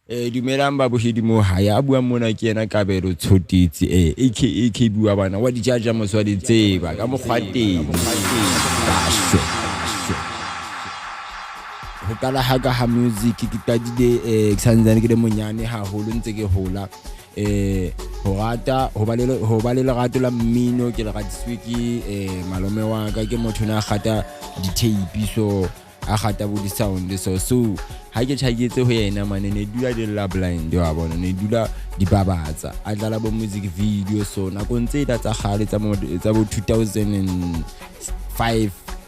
Dumelang babohedi mo hae a buang mona ke yena Kabelo Tshotitsi aka KB wa bana wa dijaja mose wa ditseba ka mokgwa teng basho ho qala ha ka ha music ke qadile ke santsane ke le monyane haholo ntse ke hola ho rata ho ba le lerato la mmino ke le ratisitswe ke malome wa ka ke motho na kgata di-tape so a gata bo di-sound so so ha ke tjhaketse ho yena mane ne dula di lla blind wa bona ne dula di babatsa a dlala bo music video so nakong tse da tsa kgale tsa bo 2005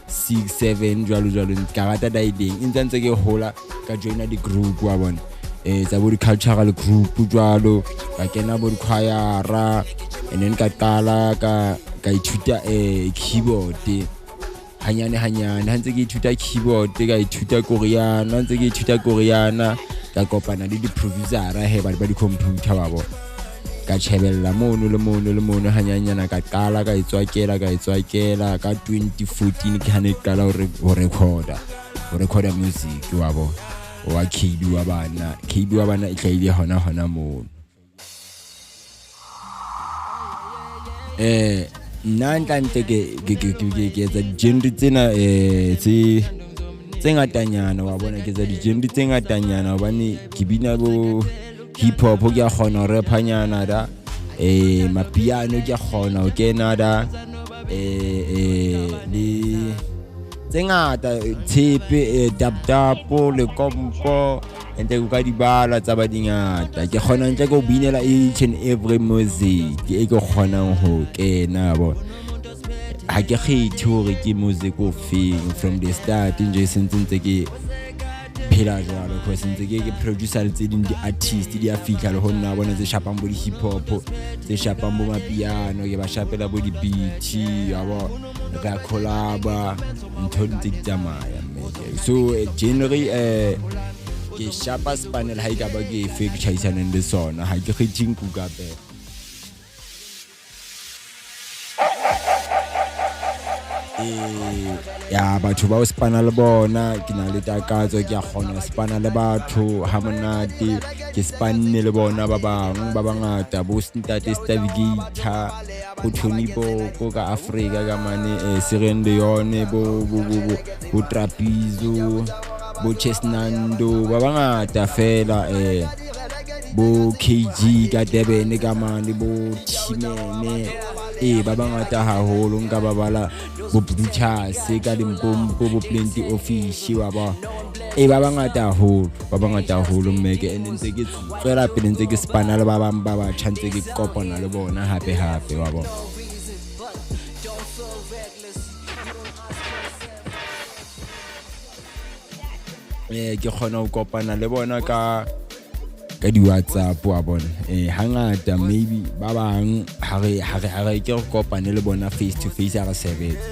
6 7 jwalo jwalo ka rata daideng e ntse ntse ke hola ka joina di-group wa bona tsa bo di-cultural group jwalo ka kena bo di-choir-a and then ka qala ka ithuta keyboard hanyane hanyane ha ntse ke ithuta keyboard ka ithuta koriana ha ntse ke ithuta koriana ka kopana le di-producer-a he ba di-computer wa bona ka tjhebella mono le mono le mono hanyanyana ka qala ka itswakela ka itswakela ka 2014 ke ha ne ke qala ho recorda ho recorda music wa bona wa KB wa bana KB wa bana e hlahile hona hona mono. Nna ntle ke ke ke ke ke etsa di-genre tsena tse tse ngatanyana wa bona ke etsa di-genre tse ngatanyana hobane ke bina bo hip hop ke a kgona ho rap-anyana da mapiano ke a kgona ho kena da le tse ngata tshepe dap dap le kompo ntle o ka di bala tsa ba dingata ke kgona ntle ke o binela each and every music e ke kgonang ho kena bona ha ke kgethe hore ke music o feng from the start nje sentse ntse ke phela jwalo cause ntse ke ke producer le tse ding di-artist di a fitlha le ho nna bona tse shapang bo di-hip hop tse shapang bo mapiano ke ba shapela bo di-beat ya bo re a collaba ntho di ntse di tsamaya mme so genre ke shapa spanel ha e ka ba ke efe ke tjhaisaneng le sona ha ke kgethe nku ka pele. Ya batho ba o spana le bona ke na le takatso ke a kgona ho spana le batho ha monate ke spanne le bona ba bang ba bangata bo ntate Stavigator bo Tony Boko ka Afrika ka mane Sierra Leone bo bo bo bo bo Trapizo bo Chesnando ba bangata fela bo KG ka Durban ka mane bo Timene ba bangata haholo nka ba bala bo Brutus ka Limpopo bo Plenty Office wa ba ba bangata haholo ba bangata haholo mme ke ene ntse ke tswela pele ntse ke spana le ba bang ba batjha ntse ke kopana le bona hape hape wa bona. Ke kgona ho kopana le bona ka di-WhatsApp wa bona hangata maybe ba bang ha re ke re kopane le bona face to face ha re sebetsa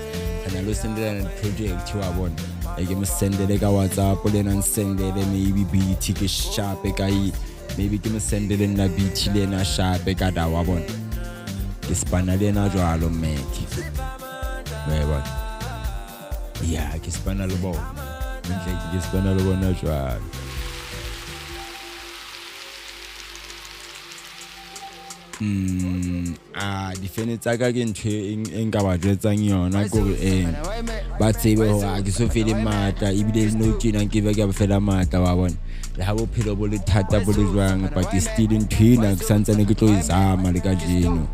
re na le ho sendelana di-project wa bona ke mo sendele ka WhatsApp le ena nsendele maybe beat ke shape ka maybe ke mo sendele nna beat le ena shape ka da wa bona ke spana le ena jwalo mme ke wa bona ya ke spana le bona ntle ke spana le bona jwalo. Difene tsa ka ke ntho e nka ba jwetsang yona kore ba tsebe hore ha ke so fele matla ebile le nou tjena nke be ka fela matla wa bona le ha bophelo bo le thata bo le jwang but still ntho ena ke santsane ke tlo e zama le kajeno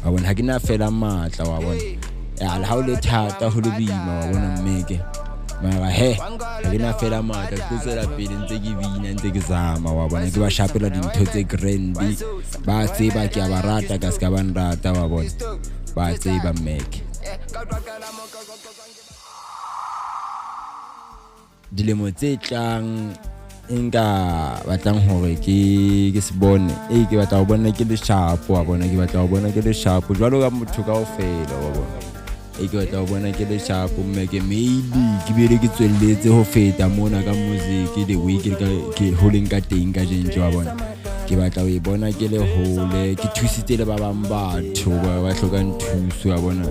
wa bona ha ke na fela matla wa bona ya le ha o le thata ho le boima wa bona mme ke mara he ha ke na fela matla ke tlo tswela pele ntse ke bina ntse ke zama wa bona ke ba shapela dintho tse grand ba tseba ke a ba rata ka ska ba nrata wa bona ba tseba mmeke. Dilemo tse tlang nka batlang hore ke se bone ke batla ho bona ke le sharp wa bona ke batla ho bona ke le sharp jwalo ka motho kaofela wa bona ke batla ho bona ke le sharp mme ke maybe ke bile ke tswelletse ho feta mona ka music the way ke ke holeng ka teng ka jentse wa bona ke batla ho e bona ke le hole ke thusitse le ba bang batho ba hlokang thuso wa bona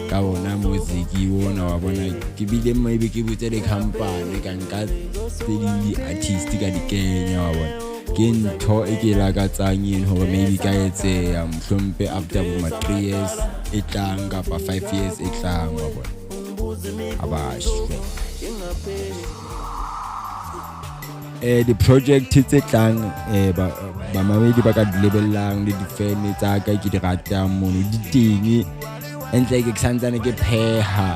ka bona music ona wa bona ke bile maybe ke butse le company ka nka tse ding di-artist ka di kenya wa bona. Ke ntho e ke lakatsang eno hore maybe ka etseha mohlompe after bo ma 3 years e tlang kapa 5 years e tlang, wa bona. A ba shwe. Di-project tse tlang bamamedi ba ka di lebellang le di-fan tsa ka ke di ratang mono di teng. Ntle ke santsane ke pheha,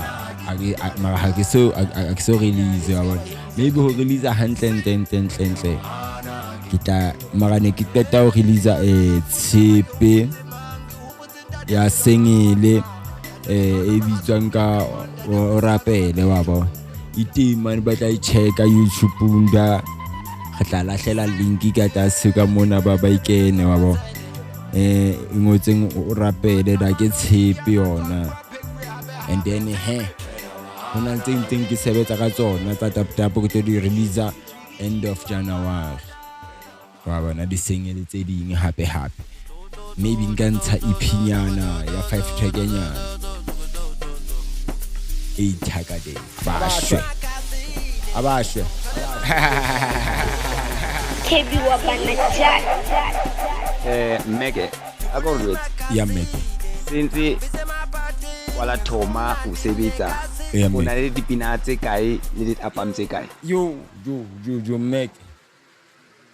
mara ha ke so ha ke so release, wa bona. Maybe ho release hantle ntle ntle ntle ntle ke tla, mara ne ke qeta ho release tshepe ya sengele e bitswang ka o rapele, wa bona. E teng mane, ba tla e checka YouTube da re tla lahlela link ka tlase ka mona, ba ikene, wa bona. E ngotseng o rapele da ke tshepe yona. And then he ho na le tse ntseng ke sebetsa ka tsona tsa tap tap, ke tlo di release end of January, wa bona, di-single tse ding hape hape. Maybe nka ntsha EP nyana ya 5 track nyana e ithakadeng. Ba shwe, a ba shwe. KB wa bana Jack. Mmeke a ko re jwetse. Ya mmeke. Sentse wa la thoma o sebetsa, Ya, o na mmeke. le dipina tse kae le di-album tse kae? Yo yo yo yo, mmeke,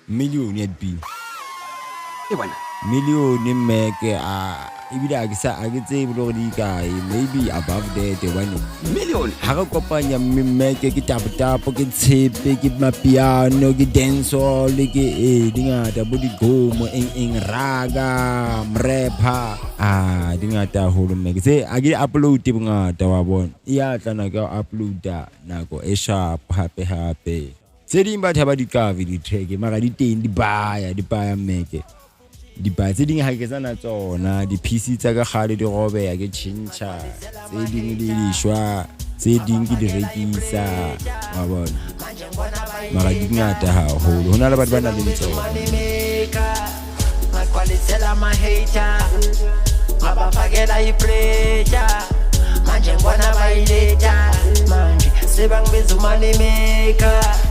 million ya dipina. E bona. Million, mmeke. A ebile ha ke sa ha ke tsebe le hore di kae, maybe above that, hobane Million. ha re kopanya mmeke, ke tap-tap, ke tshepe, ke mapiano, ke dancehall, ke di ngata, bo digomo, eng eng, raga, mrapper, ah, di ngata haholo, mmeke. Tse ha ke di upload bongata, wa bona, e ya tla nako ya ho uploada, nako e sharp hape hape. Tse ding batho ha ba di cover di-track, mara di teng, di baya, di baya, mmeke, di baya. Tse ding ha ke sana tsona, di-PC tsa ka kgale di robeha, ke tjhentjha tse ding, di shwa, tse ding ke di rekisa, wa bona. Mara di ngata haholo, ho na le batho ba nang le tsona. Ngagcwalisela ama-hater, ngabafakela i-pressure, manje ngibona bayiletha, manje sebangibiza umoney maker.